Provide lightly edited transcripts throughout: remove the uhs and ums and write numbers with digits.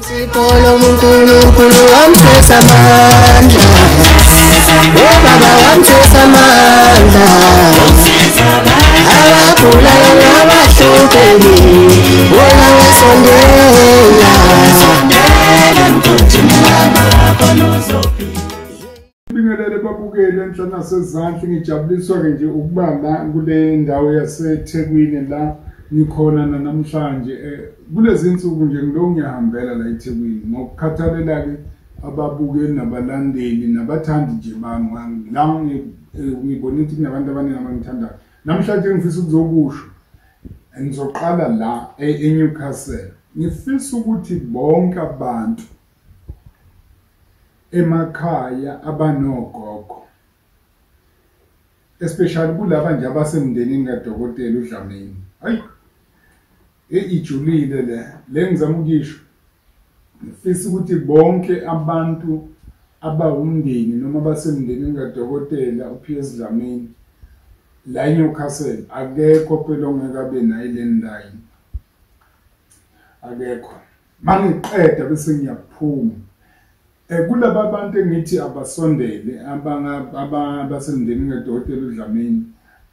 Sipolo uNkulunkulu wamthwesa amandla, ubaba wamthwesa amandla, abagulayo nabahluphekile wona wesondela. Bingelele babukele enhla nasezantsi, ngijabuliswa-ke nje ukuba la kule ndawo yaseThekwini la ngikhona namhlanje. Kulezi insuku nje ngilokhu ngiyahambela la eThekwini ngokukhathalela-ke ababukeli nabalandeli nabathandi nje bami la ngibona ukuthi kunabantu abaningi abangithandayo. Namhlanje ngifisa ukuzokusho, ngizoqala la eNewcastle. Ngifisa ukuthi bonke abantu emakhaya abanogogo, especially kulaba nje abasemndenini kaDokotela uDlamini, hayi ijulile le ngizama ukuyisho. Ngifisa ukuthi bonke abantu abawumndeni noma abasemndenini kaDokotela uPS Dlamini la eNewcastle, akekho phela ongeke abe nayo i-landline, akekho. Mangiqeda bese ngiyaphuma. Kulaba abantu engithi abasondele abasemndenini kaDokotela uDlamini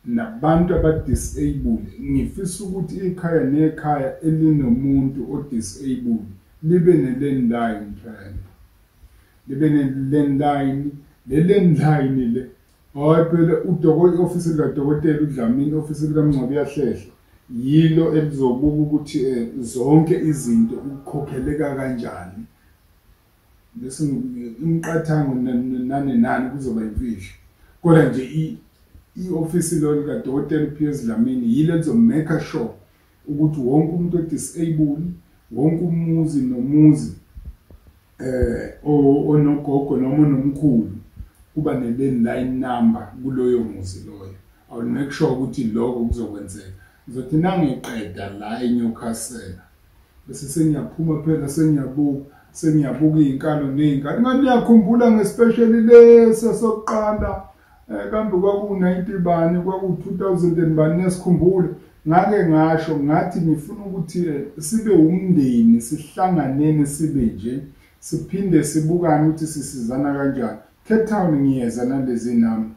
nabantu aba-disabled, ngifisa ukuthi ikhaya nekhaya elinomuntu o-disabled libe ne-landline phela, libe ne-landline. Le landline le, hayi phela i-ofisi likadokotela uDlamini, i-ofisi likaMngcwabo Iyahlehla, yilo elizobuka ukuthi zonke izinto ukukhokheleka kanjani, bese imiqathango nane nani kuzoba imfihlo. Kodwa nje i-ofisi lo likadokotela uPS Dlamini yilo elizo-make sure ukuthi wonke umuntu o-disabled, wonke umuzi nomuzi onogogo noma onomkhulu kuba ne-landline number kuloyo muzi loyo. I will make sure ukuthi lokho kuzokwenzeka. Ngizothi nangiqeda la eNewcastle bese sengiyaphuma phela, sengiyabuka iy'nkalo ney'nkalo. Ngathi niyakhumbula nge-special lesa sokuqala, kambe kwaku-90 bani, kwaku-2000 and bani, niyasikhumbula. Ngake ngasho ngathi ngifuna ukuthi sibe umndeni, sihlanganeni sibe nje, siphinde sibukane ukuthi sisizana kanjani. Cape Town ngiyeza nalezi nami,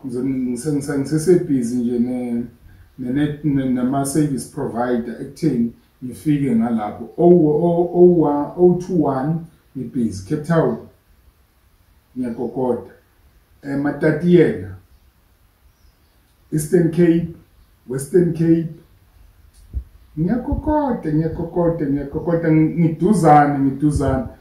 ngisesebhizi nje nama-service provider ekutheni ngifike ngalapho 021 ngibhizi Cape Town, ngiyagogoda Matatiyela, Eastern Cape, Western Cape, ngiyagogoda ngiyagogoda ngiyagogoda, ngiduzane,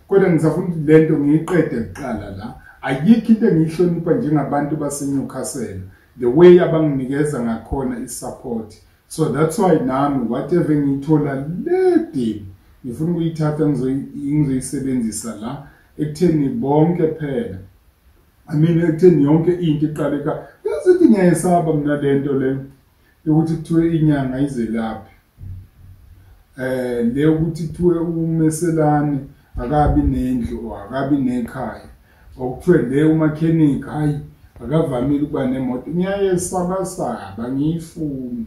kodwa ngisafuna ukuthi lento ngiyiqede kuqala la. Ayikho into engiyihlonipha njengabantu baseNewcastle, the way abanginikeza ngakhona i-support. So that's why nami whatever ngiyithola le ngifuna ukuyithatha ngizoyisebenzisa la ekutheni bonke phela, I mean ekutheni yonke into iqale ekhaya. Yazi ngiyayesaba mina lento le yokuthi kuthiwe inyanga izelaphi, le ukuthi kuthiwe umeselane akabi nendlu akabi nekhaya, okuthiwe le umakhenikha hayi akavamile ukuba nemoto. Ngiyayesaba saba, ngiyifuni.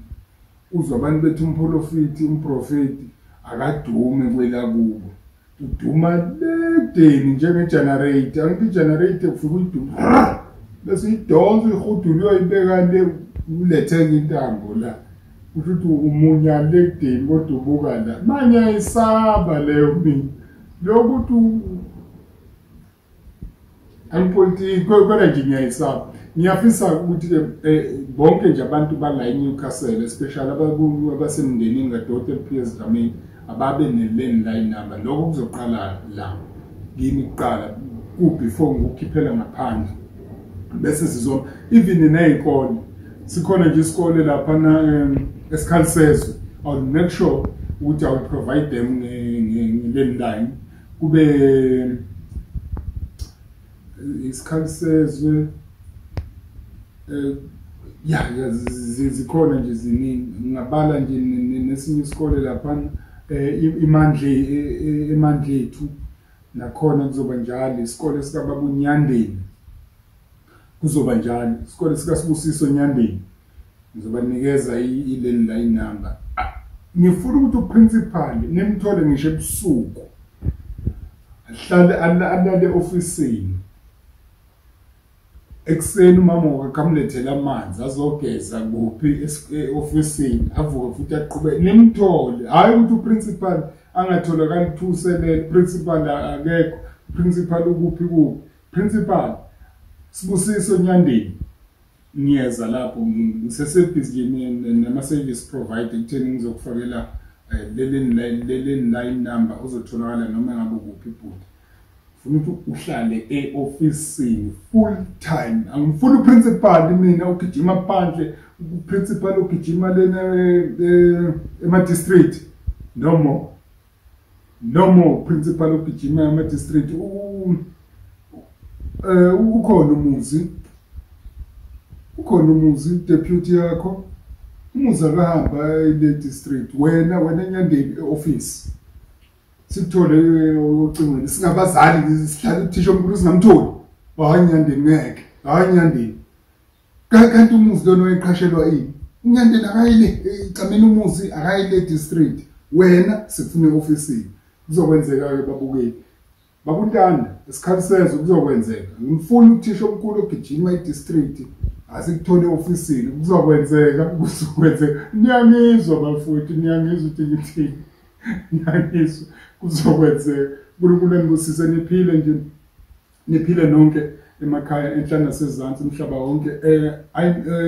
Uzwa abantu bethi umprofeti umprofeti akadume kwelakubo, uduma ledeni njenge-generator. Angithi i-generator ufike uyiduma bese uyidonsa uyihudula uyoyibeka le, uletheke intambo la, kusho ukuthi umunya lekudeni kodwa ubuka la. Manje ayisaba leyo mina lokuthi angipolitiki, kodwa nje ngiyayisaba. Ngiyafisa ukuthi-ke bonke nje abantu bala eNewcastle, especially abasemndenini kaDokotela PS Dlamini, ababe ne-landline number. Lokho kuzoqala la kimi kuqala, ku-before ngikukhiphela ngaphandle, bese sizona even ney'kole. Sikhona nje isikole laphana eSikhalisezwe, I will make sure ukuthi I will provide them nge-landline. Kube iSikhalisezwe, ya zikhona nje ziningi, ngingabala nje nesinye isikole laphana eMandlethu, nakhona kuzoba njalo. Isikole sikababa uNyandeni kuzoba njalo, isikole sikaSibusiso Nyandeni ngizobanikeza i-landline number. Ngifuna ukuthi u-principal nimthole ngisho ebusuku. Ahlale alale ofisini. Ekuseni umama wakhe amlethele amanzi azogeza kuphi e-ofisini, avuke futhi aqhubeke nimthole. Hhayi ukuthi uprincipal angatholakali thuselele, principal akekho, principal ukuphi kuphi. Principal Sibusiso Nyandeni, ngiyeza lapho ngisesebhizi nje nama-service provider ekutheni ngizokufakela leli line number uzotholakala noma ngabe kuphi bhuti. Funa ukuthi uhlale e-ofisini full time. Angifuni uprincipal mina ogijima phandle, uprincipal ogijima lena ema-district. No more. No more principal ogijima ema-district. Ukhona umuzi. Ukhona umuzi deputy yakho. Umuzi akahamba ile district. Wena eNyandeni e-office. Sikuthole ocingweni singabazali sihlala uthisha omkhulu singamtholi. Hayi Nyandeni ngeke. Hayi Nyandeni. Kanti umuzi lona wayeqhashelwa ini? uNyandeni akayile icameni umuzi akayile district. Wena sifuna e-ofisini. Kuzokwenzeka ke babukeli. Babuntanda isikhathi sezwe kuzokwenzeka. Ngifuna uthisha omkhulu ogijima i-district asikuthole e-ofisini. Kuzokwenzeka, kuzokwenzeka. Niyangizwa bafowethu, niyangizwa ukuthi ngithini. Niyangizwa, kuzokwenzeka. uNkulunkulu anibusise niphile nje. Niphile nonke emakhaya enhla nasezansi umhlaba wonke.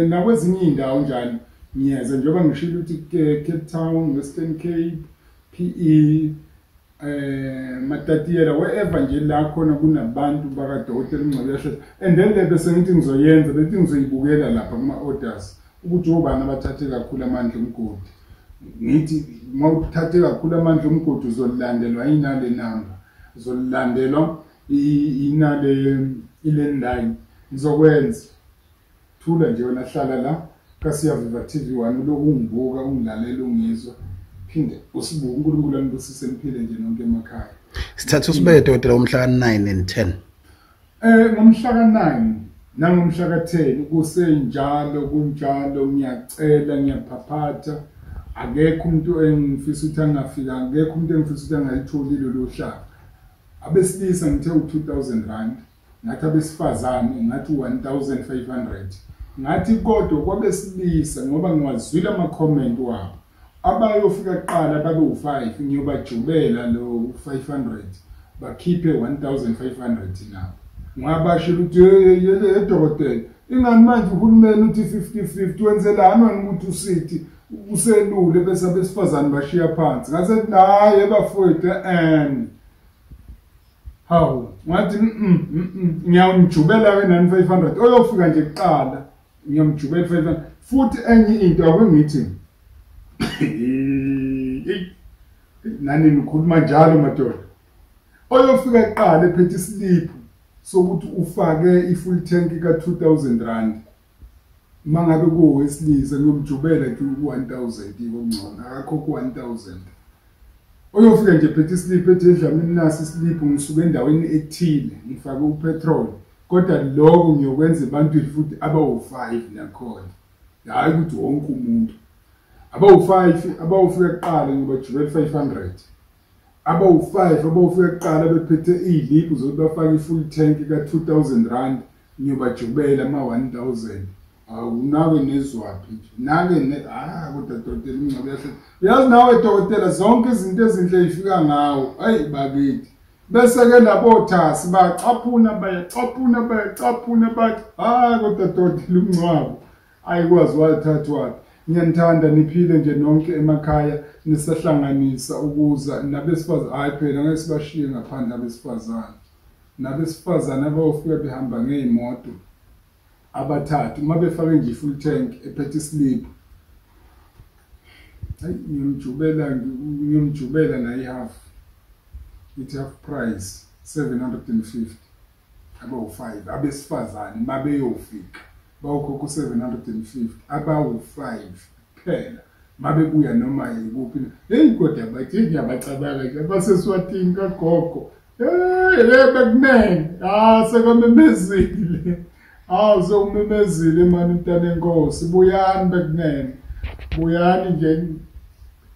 Nakwezinye indawo njalo ngiyeza njengoba ngishilo ukuthi Cape Town, Western Cape, PE, Matatiela, wherever nje la khona kunabantu bakadokotela uNgcwabe. And then le bese ngithi ngizoyenza, bethi ngizoyibukela lapha kuma orders ukuthi obani abathathe kakhulu amandla omgodi. Ngithi mawuthathe kakhulu amandla omgodi uzolandelwa inale number, uzolandelwa inale ilandline. Ngizokwenza. Thula nje wena, hlala la kaSiyaviva TV1 uloku ungibuka, ungilalela, ungizwa. Phinde usibuke. uNkulunkulu anibusise niphile nje nonke emakhaya. Sithatha usibeke dokotela umhla ka9 and 10. Ngomhla ka9 nangomhla ka10 kusenjalo kunjalo, ngiyacela ngiyaphaphatha. Akekho umuntu engifisa ukuthi angafika, akekho umuntu engifisa ukuthi angayitholi lolu hlaka. Abesilisa ngithe u2000 rand, ngathi abesifazane ngathi 1500. Ngathi kodwa kwabesilisa ngoba ngiwazwile ama comment wabo. Abayofika kuqala babe u5 ngiyobajubela lo 500 bakhiphe 1500 nabo. Ngabasho ukuthi hey dokotela, ingani manje uhulumeni uthi 50-50 wenzelani wena ukuthi usithi uselule bese abesifazane bashiya phansi. Ngase hayi bafowethu hawu ngathi ngiyamjubela ke nani 500 oyofika nje kuqala ngiyamjubela 500. Futhi enye into ake ngithi nani nikhuluma njalo madoda, oyofika kuqala ephethe isiliphu sokuthi ufake i-full tank ka2000 rand, mangabe kuwesilisa ngiyomjubela nje u1000 ikongcono, akakho ku1000. Oyofika nje phethe isiliphu ethi edlamini nasi isiliphu, ngisuke endaweni ethile ngifake upetrol, kodwa lokho ngiyokwenza ebantwini futhi abawu5 nakhona, hayi ukuthi wonke umuntu. Abawu5 abawufika kuqala ngibajubela 500. Abawu5 abawufika kuqala bephethe iziliphu zokuthi bafake i-full tank ka2000 rand ngiyobajubela ama 1000. Awunake nezwaphi nje nake ne kodwa dokotela uNgcwabe yahle. Uyazi nawe dokotela zonke izinto ezinhle ifika ngawo. Ayi bakithi. Bese ke labo thasi bacaphuna bayacaphuna bayacaphuna bathi hayi kodwa dokotela uNgcwabe ayikwazi wathathwa. Ngiyanithanda niphile nje nonke emakhaya nisahlanganisa ukuza nabesifazane. Hayi phela ngeke sibashiye ngaphandle abesifazane. Nabesifazane abayofika behamba ngezimoto abathathu uma befake nje full tank ephethe islip, hayi ngiyomjubela nayi half, ithi half price 750 abawu5 abesifazane mabeyofika bawukhokha 750 abawu5 kuphela mabebuya noma yikuphi. Hey kodwa bathi ngiyabacabanga nje abaseswatini kagogo, hey bekunene sekamemezile. Sewumemezile mani mntana enkosi, buyani bekunene, buyani nje.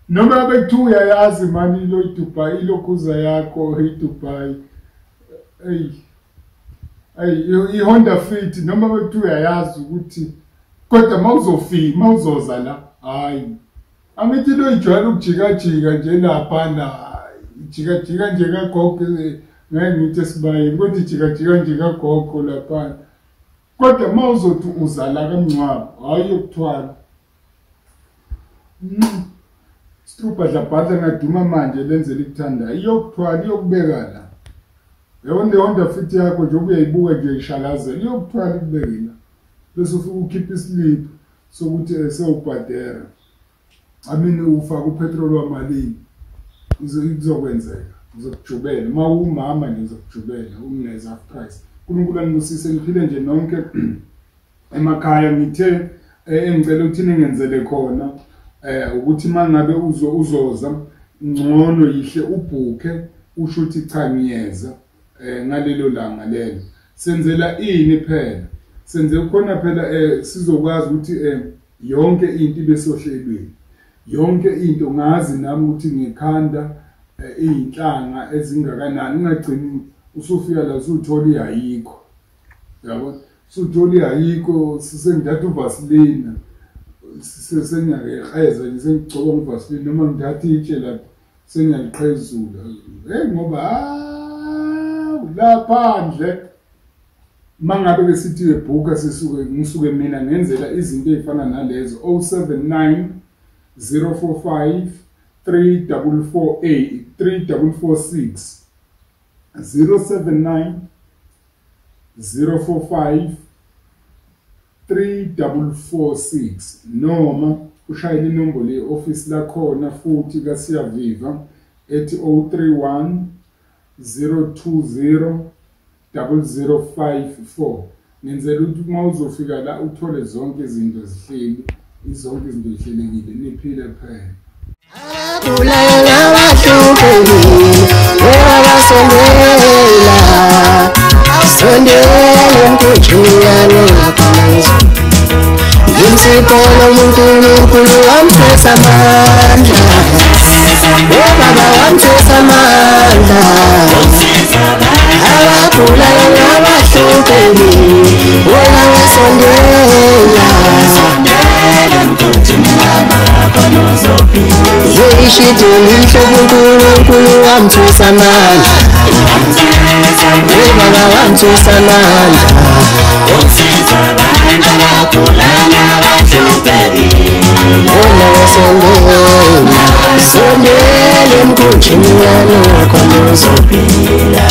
Noma bekuthiwa uyayazi mani ilo iDubai, ilokhuza yakho iDubai. Ey, ey, i-Honda Fit noma bekuthiwa uyayazi ukuthi, kodwa mawuzofika mawuzoza la, hayi angithi lo ijwayele ukujikajika nje laphana, ijikajika nje kagogo, ngeke ngithi esibayeni kodwa ijikajika nje kagogo laphana. Kodwa mawuzothi uza la kamngcwabo, hayi yokuthwala. Strubhadlabhadla ngaduma manje lenzela ikuthandayo, iyokuthwala iyokubeka la. Yabona le Honda Fit yakho nje ubuyayibuka nje ishalazela, iyokuthwala ikubeke la. Bese ufika ukhipha islip sokuthi sewubhadela. I mean ufaka upetrol wamalini, kuzokwenzeka, ngizokujubela. Uma umama nje ngizokujubela ungineze half price. uNkulunkulu anibusise, niphile nje nonke emakhaya. Ngithe engicela ukuthi ningenzele khona ukuthi mangabe uzoza ngcono yihle ubhukhe usho ukuthi cha ngiyeza ngalelo langa lelo. Senzela ini phela? Senze khona phela sizokwazi ukuthi yonke into ibe sohlelweni. Yonke into ngazi nami ukuthi ngikhanda izinhlanga ezingakanani, ungagcini usufika la usuthola ihayikho. Yabo, usuthola ihayikho, sesengithatha uvaseline, sengiyaqheza nje sengigcoba uvaseline noma ngithatha itshe lapha sengiyaliqhezula. Hey, ngoba laphandle mangabe ke sithi ebhuka sisuke ngisuke mina ngenzela izinto ezifana nalezo. 079 045 3448 3446 079 045 3446, noma ushayele inombolo ye-office lakhona futhi kaSiyaviva ethi 031 020 0054. Ngenzela ukuthi uma uzofika la uthole zonke izinto zihleli, zonke izinto zihlelekile, niphile phela. Ngimsipolo uNkulunkulu wamthwesa amandla, ubaba wamthwesa amandla, abagulayo nabahluphekile wena wesondela. Ishidi lihle uNkulunkulu wamthwesa amandla, ubaba wamthwesa amandla, wena wesondela, sondela emkhunjini wakho uzophila.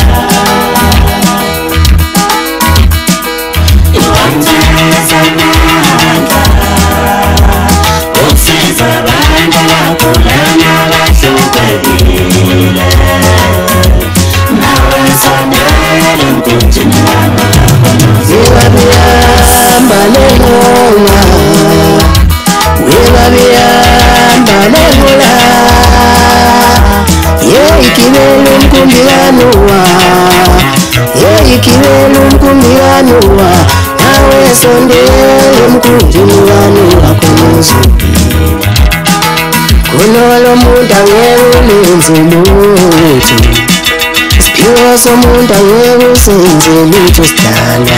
Nawe sondela emkhunjini wakho uzophila. Kunolo muntu angeke ulenze lutho, isiphiwo somuntu angeke usenze lutho sidala.